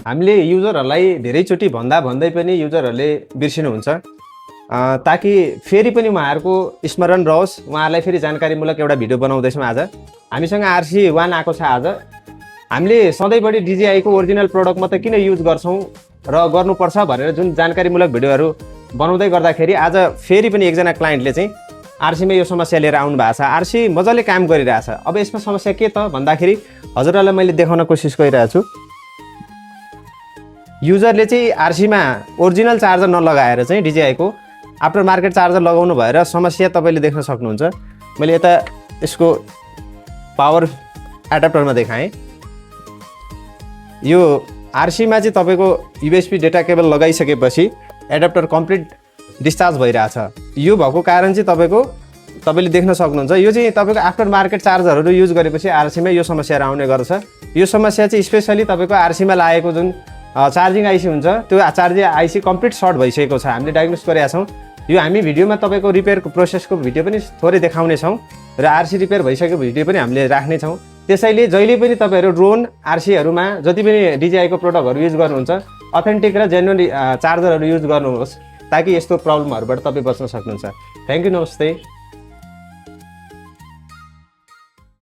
हामीले युजरहरूलाई धेरैचोटि भन्दै पनि युजरहरूले बिर्सिनुहुन्छ, ताकि फेरि पनि उहाँहरूको स्मरण रहोस्। उहाँहरूलाई फेरि जानकारीमूलक एउटा भिडियो बनाउँदैछौँ आज। हामीसँग RC1 आएको छ आज। हामीले सधैँभरि DJI को ओरिजिनल प्रडक्ट मात्रै किन युज गर्छौँ र गर्नुपर्छ भनेर जुन जानकारीमूलक भिडियोहरू बनाउँदै गर्दाखेरि आज फेरि पनि एकजना क्लाइन्टले चाहिँ RC मा यो समस्या लिएर आउनु भएको छ। RC मजाले काम गरिरहेछ। अब यसमा समस्या के त भन्दाखेरि हजुरहरूलाई मैले देखाउन कोसिस गरिरहेको छु। युजरले चाहिँ RC मा ओरिजिनल चार्जर नलगाएर चाहिँ DJI को आफ्टर मार्केट चार्जर लगाउनु भएर समस्या तपाईँले देख्न सक्नुहुन्छ। मैले यता यसको पावर एडाप्टरमा देखाएँ। यो RC मा चाहिँ तपाईँको USB डेटा केबल लगाइसकेपछि एडाप्टर कम्प्लिट डिस्चार्ज भइरहेछ। यो भएको कारण चाहिँ तपाईँले देख्न सक्नुहुन्छ। यो चाहिँ तपाईँको आफ्टर मार्केट चार्जरहरू युज गरेपछि RC मा यो समस्या आउने गर्छ। यो समस्या चाहिँ स्पेसली तपाईँको RC मा लागेको जुन चार्जिङ आइसी हुन्छ त्यो चार्जिङ आइसी कम्प्लिट सर्ट भइसकेको छ। हामीले डायग्नोस गरेका छौँ। यो हामी भिडियोमा तपाईँको रिपेयरको प्रोसेसको भिडियो पनि थोरै देखाउने छौँ र RC रिपेयर भइसकेको भिडियो पनि हामीले राख्ने छौँ। त्यसैले जहिले पनि तपाईँहरू ड्रोन RC-हरूमा जति पनि DJI को प्रोडक्टहरू युज गर्नुहुन्छ अथेन्टिक र जेन्युन चार्जरहरू युज गर्नुहोस्, ताकि यस्तो प्रब्लमहरूबाट तपाईँ बच्न सक्नुहुन्छ। थ्याङ्क यू, नमस्ते।